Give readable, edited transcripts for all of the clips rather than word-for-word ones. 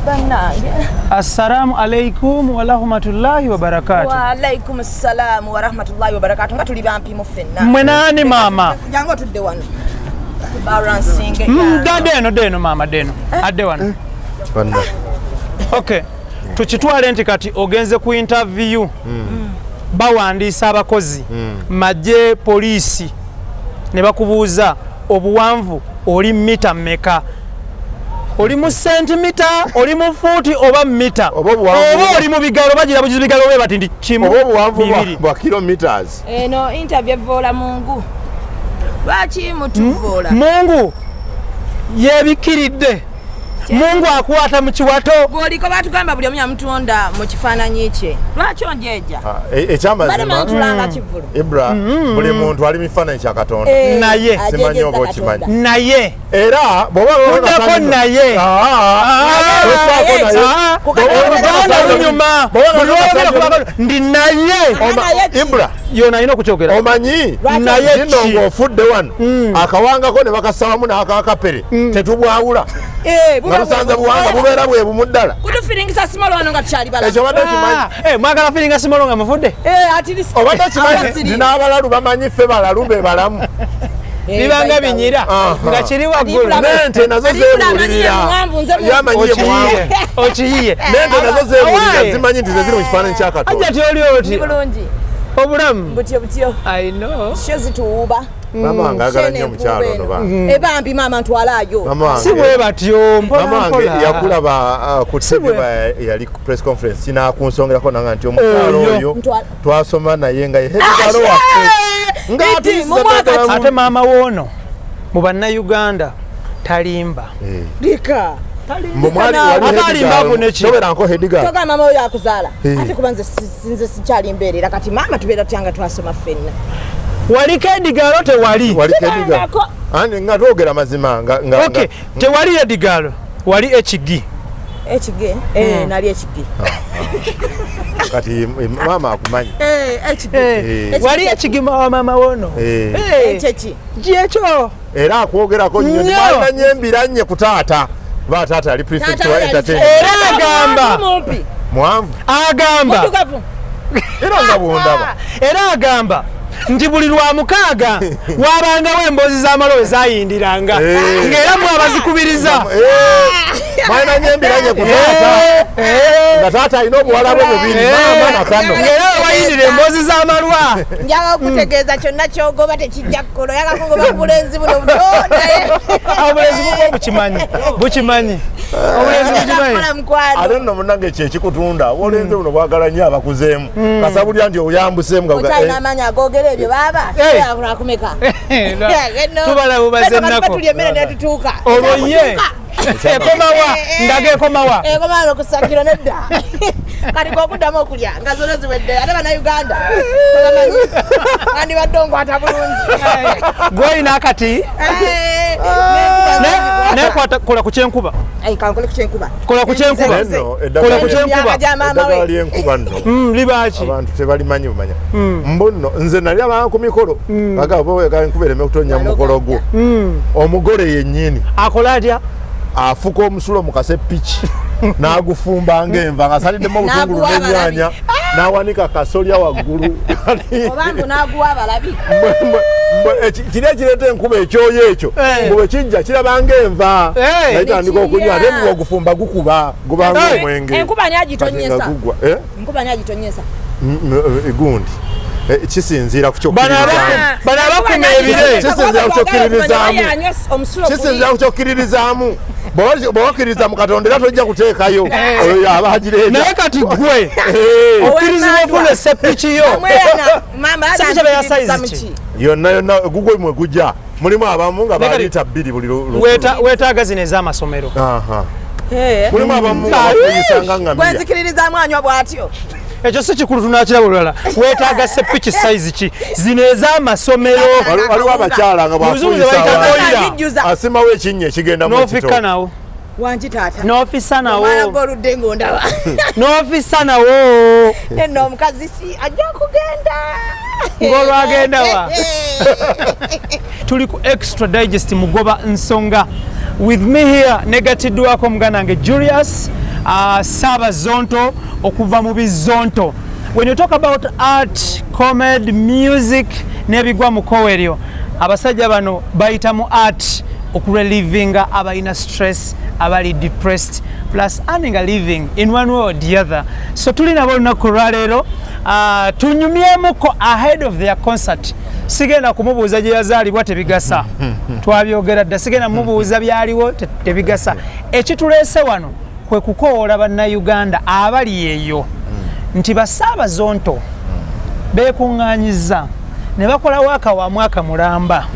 Bannange. Assalamu alaikum warahmatullahi wabarakatu. Waalaikum ssalamu warahmatullahi wabarakatu. Nga tuli bampimu ffenna. Mmwe naani maama? Jangu otudde wano. Balansinge. Dde eno, dde eno maama, dde eno. Adde wano. Banna. Okay. Tukitwale nti kati ogenze ku interview. Bawandiisa abakozi. Magye, poliisi. Ne bakubuuza obuwanvu oli mita mmeka? Oli mu sentimita, oli mu fuuti oba mita? Oba obuwanvu Oba oli mu bigalo, bagira bugizi bigalo bwe bati nti kimu, Oba obuwanvu bibiri. bwa kilometers. Eno interview evoola mungu. Lwaki mutuvoola? Mungu yebikiridde. Mungu akwata mu kiwato. Bw'oliko batugamba buli omu yamutonda mu kifaananyi kye. Lwaki onjeeja? Ah, ekyamazima Bale mantulanga kivvulu. Ibra, buli muntu ali mu kifaananyi kya Katonda. Naye. Simanyi oba okimanyi. Naye. Era bw'oba Muddako naye. Ah, tosaako naye. Ah, Bw'oba Oluganda lunyuma. Bw'oba Buli lwogera ku baganda, ndi naye. Naye ki? Ibra, Yona alina okukyogera. Omanyi Naye kino ki? Ng'ofudde wano, akawangako ne bakasabamu n'akakapere, tetubwawula. Buba Nga busanze buwanga bubeera bwe bumu ddala. Kutufiringisa small wano nga tukyali balamu. Ekyo obadde okimanyi? Ah, mwagala firinga small nga mufudde? At least- Obadde okimanyi Abasiri. nti n'abalalu bamanyi ffe balalu be balamu? Bibanga binyira nga kiri waggulu. N'ente nazo Ibra amanyi ye zeebuulirira. muwanvu, nze Ye amanyi ye muwanvu. Okiyiye, okiyiye. N'ente nazo zeebuulirira. Owaaye. Zimanyi nti ze ziri mu kifaananyi kya Ajja Katonda. ti oli oti Ndi bulungi. Obulamu. Butyo butyo. I know. Sho zituwuuba. Maama wange ayagala nnyo omukyalo ono ba Ebambi maama ntwalaayo. Maama wange Si bwe batyo, mpola Mama wange mpola. yakulaba ku Si TV yali ku press conference, kinakunsongerako nanga nti omukyalo Oyo. oyo twasoma naye nga ye head girl waffe nga Iti, atuyisiza mu mwaka ddagala. Ate maama woono mu Bannayuganda talimba. Lika. Mbu wali Ate head alimba girl. avune ki? Tobeeranko head girl. Togamba maama oyo akuzaala. Eh. Ate kuba nze nze sikyali mbeerera kati maama tubeera tutya nga twasoma ffenna? Wali head girl, tewali? Wali head girl. Sibangako. Andi nga twogera mazima nga Okay, tewali head girl, wali HG? HG, nali HG. Kati maama akumanyi. HG. Wali HG wa maama woono? Ekyeki? Gyekyo. Era akwogerako nnyo. Nnyo. Balina nnyo embiranye ku taata, kuba taata yali prefect Taata wa we yali- entertainment. Era agamba Mumpi. Muwanvu. Agamba Muddugavu. Era nga bwondaba. Era agamba nti buli lwa mukaaga wabangawo emboozi z'amalowe zayindiranga, ng'era mwe abazikubiriza. Mwalina nnyo embiranye ku taata, nga taata alina obuwala bwe bubiri, maama na kano. Ng'era we wayindira emboozi z'amalwa. Njagala okutegeeza kyonna kyogoba tekijja kukola. Oyagala kugoba ku bulenzi buno buto naye. Obulenzi bubwo bukimanyi, bukimanyi, obulenzi bukimanyi. Kola mukwano. Ate nno munange ekyo ekikutunda, obulenzi buno bwagala nnyo abakuzeemu, kasabulya nti oyambuseemu nga Okyalina amaanyi agoogera ebyo baaba? Lwakumeka? Tubala bubaze ennaku. Tulya emmere netutuuka. Olwo ye ekomawa? Ndaga ekomawa? Ekomawa okusakiro nedda. Kati kokuddamu okulya nga zonna ziwedde. Ate Bannayuganda tobamanyi, wandibadde onkwata bulungi. Gwolina akati naye kwata, kola ku kyenkuba. Kankole ku kyenkuba. Kola ku kyenkuba. Nno, Kola ku kyenkuba. Emyaka gya maama eddagala we. ly'enkuba nno Libaaki? Abantu tebalimanyi bumanya. Mbu nno nze nali abanga ku mikolo bagamba oba enkuba ereme kutonnya mu mukolo gwo, omugole yennyini Akola atya? Afuka omusulo mu kasepiki n'agufumba ng'enva ng'asaliddemu obutungulu N'aguwa n'ennyaanya, n'awanika kasolya waggulu. Oba mbu n'aguwa abalabi. Kiri ekireeta enkuba, ekyoyo ekyo, mbu bwe kijja kiraba ng'enva, naitandika okunywa. Ate mbu ogufumba gukuba gubanga omwenge. Enkuba ani Kati nga agitonyesa? gugwa. Eh? Enkuba ani agitonyesa? Gundi. Kisinziira ku Bano kyokkiririzaamu. bano abakuma ebire. Kisinziira ku kyokkiririzaamu. Omusulo. Kisinziira ku kyokkiririzaamu. Bw'oba okkiririza mu Katonda era tojja kuteekayo oyo yaba agireeta. Naye kati gwe okkirizibwa ofuna esepiki yo? Sepiki eba ya size ki? Yonna yonna gugwe mwe gujja mulimu abamu nga Naye kati baliita 2 buli Weetaaga zino ez'amasomero. Aha. Mulimu abamu nga bafuuyisa nga ngamiya. Gwenzikiririzaamu anywa bw'atyo. Ekyo si kikulu, tunakiraba olulala. Weetaaga sepiki size ki? Zino ez'amasomero. Waliwo abakyala nga Mu Luzungu ze bwafuuyisa bayita abantu, boiler. Agijjuza. Asimawo ekinnya ekigendamu N'ofikka ekitooke. nawo. Wangi taata? N'ofisa Omwana nawo. gw'oludde ng'ondaba. N'ofisa nawo. Nno omukazi si ajja kugenda. Ng'olwagenda wa? Tuli ku Extra Digest, mugoba nsonga. With me here negatiddwako muganda wange Julius Saabazonto okuva mu Bizonto. When you talk about art, comedy, music n'ebigwa mu kkowe eryo, abasajja bano bayita mu art okurelivinga abalina stress, abali depressed, plus earning a living in one way or the other. So tuli nabo olunaku olwaleero, tunyumyemuko ahead of their concert. Sigenda kumubuuza gye yazaalibwa, tebigasa, twabyogera dda. Sigenda mumubuuza byaliwo, tebigasa. Ekituleese wano kwe kukowoola Bannayuganda abali eyo nti Basaabazonto beekuŋŋaanyiza ne bakolawo akawa mwaka mulamba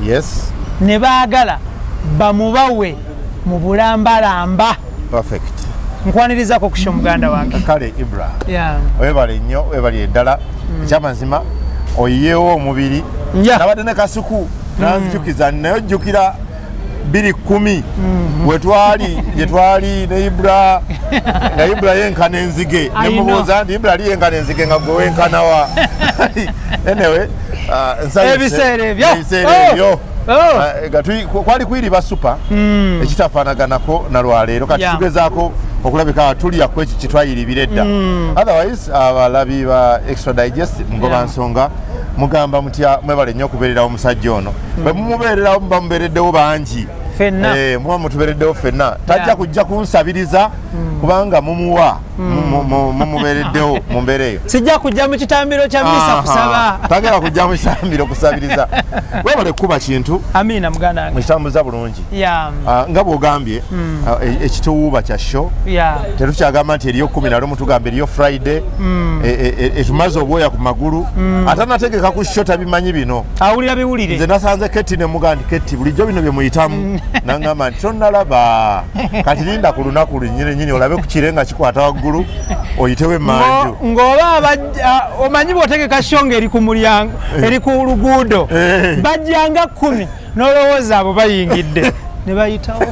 ne baagala bamubawe mu bulambalamba. Perfect. Nkwanirizako kusha muganda wange. Kale Ibra, webale nnyo, webale eddala. Ekyamazima oyiyeewo omubiri. Nabadde ne Kasuku nanzijukiza, naye ojjukira 2010 wetwali gyetwali ne Ibra, nga Ibra yenkana enzige. I Nemubuuza nti, "Ibra ali yenkana enzige, nga gwe wenkanawa?" Anyway, nsanyuse. Ebiseera ebyo. Ebiseera Oh. ebyo. Oh. Nga kwali kuyiriba super ekitafaanaganako na lwaleero kati. Tugezaako okulabika nga tulya ku ekyo kyetwayiribira edda. Otherwise, abalabi ba Extra Digest, Mugoba Nsonga, mugamba mutya? Mwebale nnyo okubeererawo omusajja ono. Bwe mumubeererawo, muba mubeereddewo bangi. Ffenna. Eh, muba mutubeereddewo ffenna. Tajja kujja kunsabiriza kubanga mumuwa, mumubeereddewo mu mbeera eyo. Sijja kujja mu kitambiro kya misa kusaba. Tagenda kujja mu kitambiro kusabiriza. Webale kukuba kintu. Amiina, muganda wange. Mukitambuza bulungi. Ah, nga bw'ogambye, ekituwuuba kya show, tetukyagamba nti eriyo 11, tugamba eriyo Friday. Etumaze obwoya ku magulu. Atanategeka ku show tabimanyi bino. Awulira biwulire. Nze nasanze Keti ne mugaa nti, "Keti, bulijjo bino bye muyitamu?" Nangamba nti, "Tonnalaba, kati linda ku lunaku lwennyini nyini olabe ku kire nga kikwata waggulu, oyitewo emmanju." Ng'oba omanyi bw'otegeka show ng'eri ku mulyango, eri ku luguudo, bajjanga 10, n'olowooza abo bayingidde, ne bayitawo.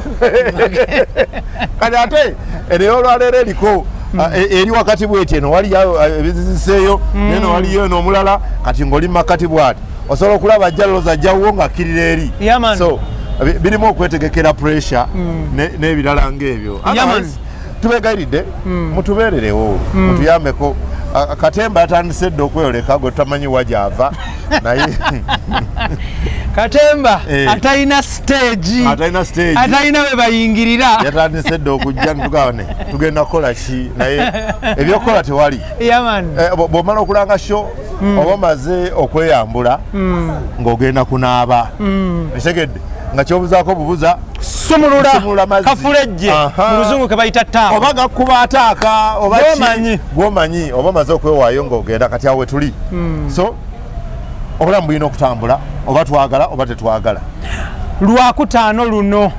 Kati ate eno olwaleero eriko eri wakati bweti, eno waliyo ebiziziseeyo, neno waliyo eno omulala. Kati ng'oli makati bwati, osobola okulaba ajja lowooza ajjawo ng'akkirira eri. Yeah, man. So birimu okwetegekera pressure n'ebirala ng'ebyo. Yeah, man. Otherwise, tubegayiridde mutubeererewo, mutuyambeko. Katemba yatandise dda okweyoleka, gwe tutamanyi wa gyava, naye Katemba atalina stage. Atalina stage. Atalina we bayingirira. Yatandise dda okujja, nitugamba tugenda kukola ki, naye ebyokukola tewali. Yeah, man. Eh, bw'omala okulanga show, oba omaze okweyambula ng'ogenda kunaaba, ekitegedde nga kyobuzaako bubuza sumulula Sumulula mazzi. Kafulejje mu luzungu ke bayita tap. Oba gakuba ataaka oba ki, Gw'omanyi. gw'omanyi oba omaze okwewaayo ng'ogenda. Kati awo wetuli, so obulamu bulina okutambula, oba twagala oba tetwagala. Lwakutaano luno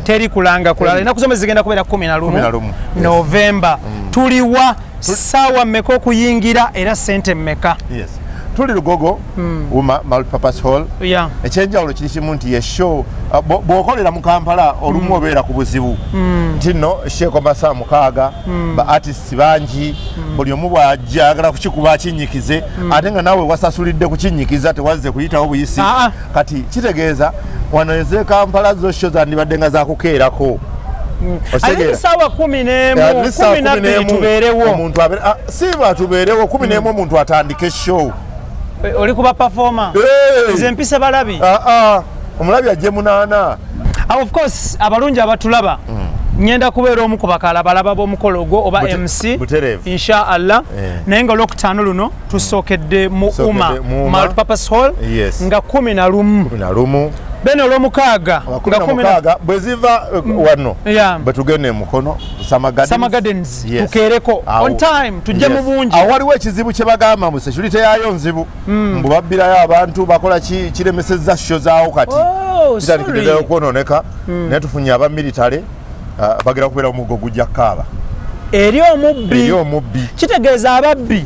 teri kulanga kulala. Ennaku zomwe zigenda kubeera 11. 11, yes. Novemba. Tuliwa, saawa mmeka okuyingira, era sente mmeka? Yes, tuli Lugogo, UMA Multipurpose Hall. Ekyenjawulo kiri kimu nti ye show, bw'okolera mu Kampala olumu obeera ku buzibu nti nno show ekoma saa 6, ba artists bangi, buli omu bw'ajja ayagala kukikuba akinyikize, ate nga naawe wasasulidde kukinyikiza, tewazze kuyitawo buyisi. Kati kitegeeza wano eze Kampala zo show zandibadde nga zakukeerako. Ate saawa 11, 12 tubeerewo. Omuntu abeere, siiba tubeerewo 11, omuntu atandike show. Oli kuba performer? Hey! Nze mpise balabi. Ah, ah, omulabi ajje 8. Ah, of course, abalungi abatulaba, ngenda kubeera omu ku bakalabalaba b'omukolo ogwo oba MC. Butereevu. Insha Allah. Naye nga olwokutaano luno tusookedde mu Tusookedde UMA mu UMA. Multipurpose Hall nga 11. 11. Bene olwomukaaga kumi nga na kumi na mukaaga bwe ziva wano bwe tugenda e Mukono, Summer Gardens. Summer Gardens. Yes. Tukeereko Awo. on time, tujje mu bungi. Awo waliwo ekizibu kye bagamba mu security yaayo nzibu, mbu babbirayo abantu, bakola ki, kiremesezza show zaawo kati. Oh, Kitandikidde sorry. ddala okwononeka, naye tufunye aba military, bagenda kubeera omuggo gujja kukaaba. Eri omubbi. Eri omubbi. Kitegeeza ababbi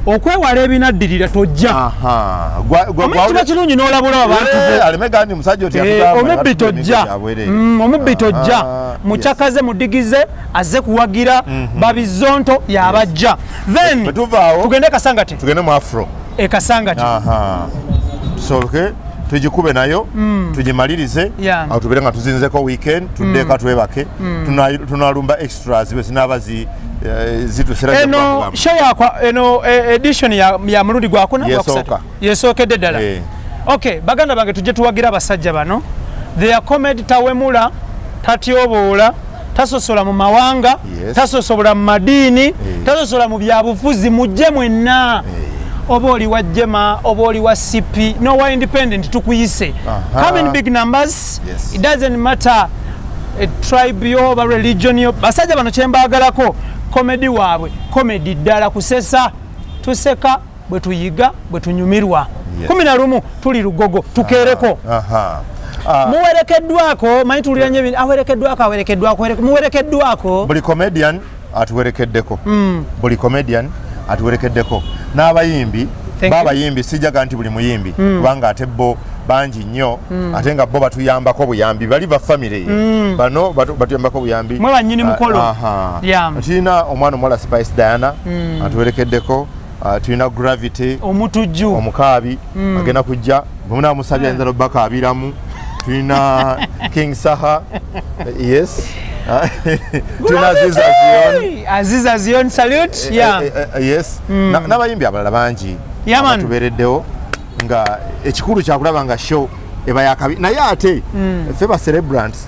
okwewala ebinaddirira, tojja. Aha. Omanyi kiba kirungi n'olabula abantu bo. Aleme gandi musajja oti Eh, yatugamba, omubbi yatugamba tojja. emiggo gyabwereere. Omubbi tojja. Mukyakaze, mudigize azze kuwagira Babizonto yabajja. Then Bwe tuvaawo tugende Kasangati. Tugende mu Afro. E Kasangati. Aha. Tusooke Tugikube nayo, tugimalirize. Awo tubeere nga tuzinzeko weekend, tuddeeka, twebake. Tunalumba extras bwe zinaaba zitusera. Eno show yakwa, eno edition ya mulundi gwakuna? Yesooka. Gwakusatu, yesookedde ddala. Okay, baganda bange, tujje tuwagira abasajja bano. Their comedy tawemula, tatyoboola, tasosola mu mawanga, tasosola mu madiini, tasosola mu byabufuzi. Mujje mwenna, oba oli wa jema, oba oli wa CP, nowa independent, tukuyise. Come in big numbers. It doesn't matter tribe yo oba religion yo. Basajja bano kyembagalako, comedy waabwe comedy ddala, kusesa, tuseka bwe tuyiga, bwe tunyumirwa. 11 tuli Lugogo, tukeereko. Muwerekeddwako, manyi tuwulira nnyo awerekeddwako, awerekeddwako, muwerekeddwako. Buli comedian atuwerekeddeko, buli comedian atuwerekeddeko n'abayimbi. Thank you. B'abayimbi, sijjaga nti buli muyimbi, kubanga ate bo bangi nnyo, ate nga bo batuyambako buyambi, bali ba family ye bano batuyambako buyambi. Mwe bannyini mukolo. Tulina omwana omuwala Spice Diana atuwerekeddeko. Tulina Gravity Omutujju. Omukaabi agenda kujja, bwemunamusabye ayinza nobakaabiramu. Tulina King Saha, yes. Tulina Aziza Zion. Aziza Zion, salute, yeah. Yes. N'abayimbi abalala bangi Yeah, man. abatubeereddewo, nga ekikulu kyakulaba nga show eba yakabi, naye ate ffe ba celebrants,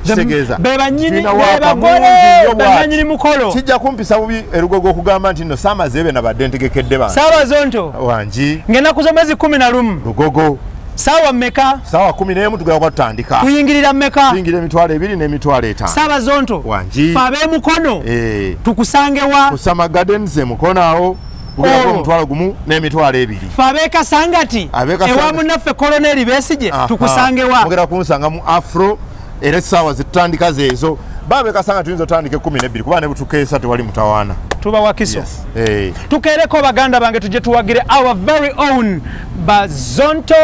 kitegeeza be bannyini tulina be waaka bagole mungi nnyo bw'ati. Bannanyini mukolo. Kijja kumpisa bubi erugogo okugamba nti nno saamazeebe nabadde ntegekedde bantu. Saabazonto. Wangi. Ng'ennaku z'omwezi 11. Lugogo. Saawa mmeka? Saawa 11 tugenda kuba tutandika. Tuyingirira mmeka? Tuyingira 20,000 n'50,000. Saabazonto. Wangi. Fe ab'emukono Eh, tukusangewa? Ku Summer Gardens emukono awo, kugenda kuba 10,000 n'20,000. Fe ab'ekasangati, Ab'e Kasangati. ewa munnaffe Koloneri Besigye, tukusangewa? Mugenda kunsanga mu Afro, era essaawa zetutandika zeezo. Baabekasanga tuyinza otandika 12, kuba ne butukeesa tewali mutawaana. Tuba wakiso. Eh. Tukeereko, baganda bange, tujje tuwagire our very own Bazonto.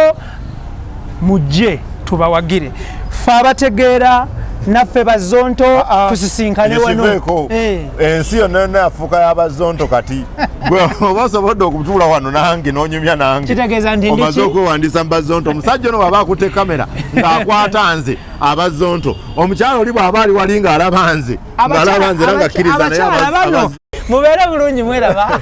Mujje tubawagire, fe abategeera naffe Bazonto. Tusisinkane wano. Ekiveeko. Eh. Ensi yonna yonna yafuuka y'abazonto kati. Gwe oba osobodde okutuula wano nange n'onyumya nange, Kitegeeza nti ndi omaze ki? okwewandiisa mu bazonto. Omusajja ono bw'aba akutte kamera ng'akwata nze, abazonto. Omukyala oli bw'aba ali wali ng'alaba nze, ng'alaba nze era ng'akkiriza naye Abakyala bano, mubeere bulungi, mweraba.